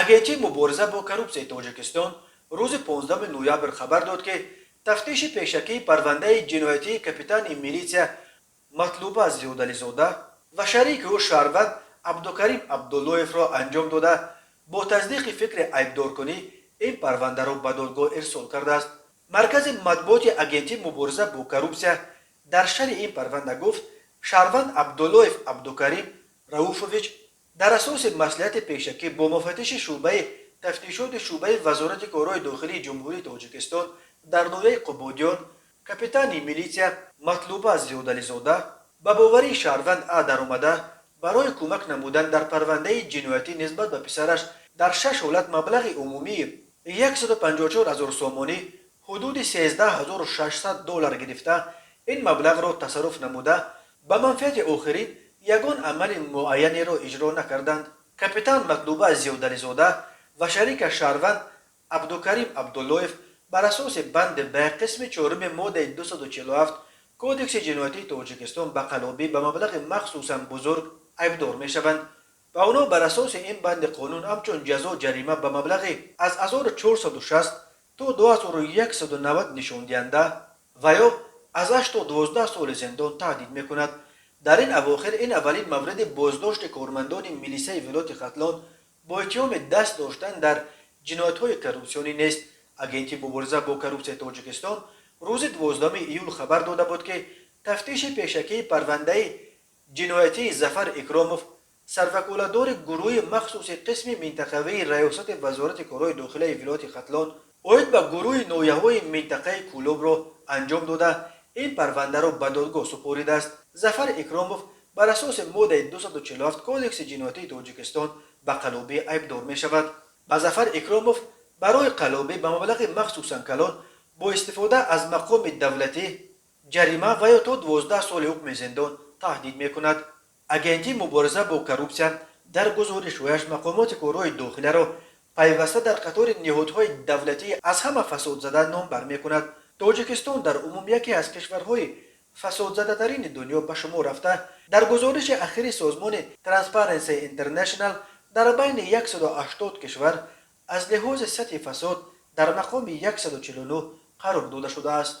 Агентии мубориза бо коррупсияи Тоҷикистон рӯзи 15 ноябр хабар дод, ки тафтиши пешакии парвандаи ҷиноятии капитани милитсия Матлуба Зиёдализода ва шарики ӯ шаҳрванд Абдукарим Абдуллоевро анҷом дода, бо тасдиқи фикри айбдоркунӣ ин парвандаро ба додгоҳ ирсол кардааст. Маркази матбуоти Агентии мубориза бо коррупсия дар шарҳи ин парванда гуфт: шаҳрванд Абдуллоев Абдукарим Рауфович дар асоси маслиҳати пешакӣ бо муфаттиши шӯъбаи тафтишоти шӯъбаи Вазорати корҳои дохилии Ҷумҳурии Тоҷикистон дар ноҳияи Қубодиён, капитани милитсия Матлуба Зиёдализода ба боварии шаҳрванд А даромада, барои кӯмак намудан дар парвандаи ҷиноятӣ нисбат ба писараш дар шаш ҳолат маблағи умумии 154 ҳазор сомонӣ, ҳудуди 13 600 доллар гирифта, ин маблағро тасарруф намуда, ба манфиати охирин ягон амали муайянеро иҷро накарданд. Капитан Матлуба Зиёдализода ва шарикаш шаҳрванд Абдукарим Абдуллоев бар асоси банди б қисми чоруми моддаи 247 Кодекси ҷиноятии Тоҷикистон ба қаллобӣ ба маблағи махсусан бузург айбдор мешаванд ва онҳо бар асоси ин банди қонун ҳамчун ҷазо ҷарима ба маблағи аз 1460 то 2190 нишондиҳанда ва ё аз 8 то 12 соли зиндон таҳдид мекунад. Дар ин авохир ин аввалин мавриди боздошти кормандони милисаи вилояти Хатлон бо иттиҳоми даст доштан дар ҷиноятҳои коррупсионӣ нест. Агентии мубориза бо коррупсияи Тоҷикистон рӯзи 12 июл хабар дода буд, ки тафтиши пешакии парвандаи ҷиноятии Зафар Икромов, сарваколадори гурӯҳи махсуси қисми минтақавии Раёсати Вазорати корҳои дохилаи вилояти Хатлон оид ба гурӯҳи ноҳияҳои минтақаи Кӯлобро анҷом дода, ин парвандаро ба додгоҳ супоридааст. Зафар Икромов бар асоси моддаи 247 Кодекси ҷиноятии Тоҷикистон ба қаллобӣ айбдор мешавад. Ба Зафар Икромов барои қаллобӣ ба маблағи махсусан калон бо истифода аз мақоми давлатӣ ҷарима ва ё то 12 соли ҳукми зиндон таҳдид мекунад. Агентии мубориза бо коррупсия дар гузоришҳояш мақомоти корҳои дохиларо пайваста дар қатори ниҳодҳои давлатӣ аз ҳама фасодзада номбар мекунад. Тоҷикистон дар умум яке аз кишварҳои фасодзадатарини дунё ба шумор рафта, дар гузориши ахири созмони Transparency International дар байни 180 кишвар аз лиҳози сатҳи фасод дар мақоми 149 қарор дода шудааст.